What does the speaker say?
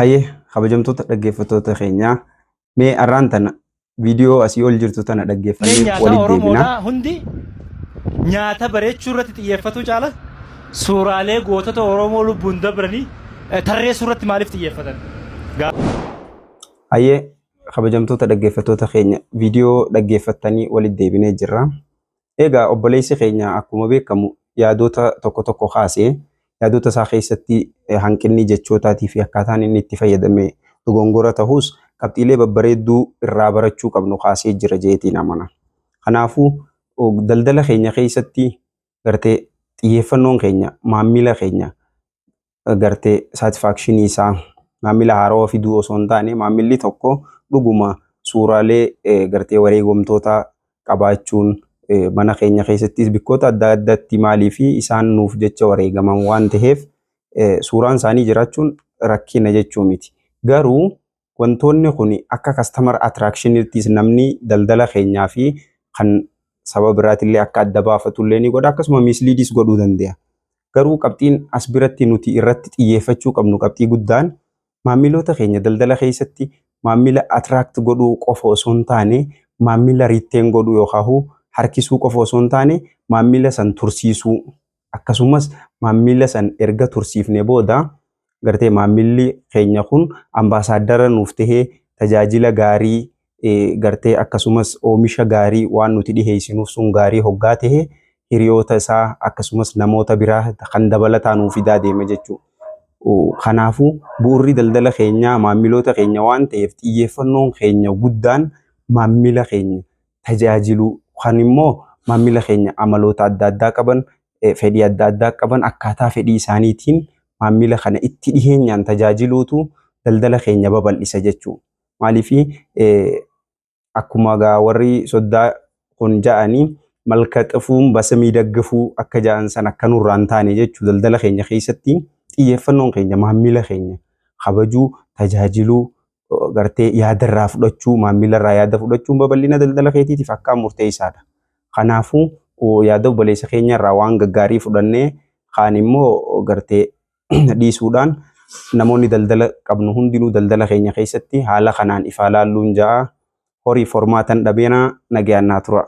Hayyee, kabajamtoota dhaggeeffattoota keenyaa, mee arraan tana viidiyoo asii ol jirtu tana Manneen dhaggeeffannee nyaataa walitti deebina. Oromoodhaa hundi nyaata bareechuu irratti xiyyeeffatuu caala suuraalee gootota Oromoo lubbuun dabranii tarreessuu irratti maaliif xiyyeeffatan? Hayyee, kabajamtoota dhaggeeffattoota keenya, viidiyoo dhaggeeffattanii walitti deebinee jirra. Egaa obboleessi keenya akkuma beekamu yaadota tokko tokko kaasee, yaadota isaa keessatti hanqinni jechootaatii fi akkaataan inni itti fayyadame dogongora ta'us, qabxiilee babbareedduu irraa barachuu qabnu kaasee jira jeetiin amana. Kanaafuu daldala keenya keessatti gartee xiyyeeffannoon keenya maamila keenya gartee satisfaction isaa, maamila haarawaa fiduu osoo hin taane, maamilli tokko dhuguma suuraalee gartee wareegamtoota qabaachuun mana keenya keessattis bikkoota adda addaatti, maalii fi isaan nuuf jecha wareegaman waan ta'eef, suuraan isaanii jiraachuun rakkina jechuu miti. Garuu wantoonni kun akka customer attractionittis namni daldala keenyaa fi kan saba biraatillee akka adda baafatullee ni godha, akkasuma misleadis godhuu danda'a. Garuu qabxiin as biratti nuti irratti xiyyeeffachuu qabnu, qabxii guddaan, maamiloota keenya daldala keessatti maamila attract godhuu qofa osoo hin taane, maamila retain godhuu yookaan harkisuu qofa osoo hin taane, maamila san tursiisuu, akkasumas maamila san erga tursiifne booda gartee maamilli keenya kun ambaasaadara nuuf tahee tajaajila gaarii gartee akkasumas oomisha gaarii waan nuti dhiheessinuuf sun gaarii hoggaa tahe, hiriyoota isaa akkasumas namoota biraa kan dabalataa nuuf fidaa deema jechuudha. Kanaafuu bu'uurri daldala keenyaa maamiloota keenya waan ta'eef, xiyyeeffannoon keenya guddaan maamila keenya tajaajiluu, kan immoo maamila keenya amaloota adda addaa qaban, fedhii adda addaa qaban, akkaataa fedhii isaaniitiin maamila kana itti dhiheenyaan tajaajiluutu daldala keenya babal'isa jechuudha. Maaliif, akkuma gaa warri soddaa kun ja'anii, "መልከ ጥፉም በስም ይደግፉ" akka ja'an san akka nurraa hin taane jechuu. Daldala keenya keessatti xiyyeeffannoon keenya maamila keenya kabajuu, tajaajiluu, gartee yaadarraa fudhachuu, maamilarraa yaada fudhachuun babal'ina daldala keetiitiif akkaan murteessaadha. Kanaafuu yaada obboleessa keenya irraa waan gaggaarii fudhannee, kaan immoo gartee dhiisuudhaan, namoonni daldala qabnu hundinuu daldala keenya keessatti haala kanaan ifaa laalluun ja'a. Horii formaatan dhabeenaa, nagayaan naa tura.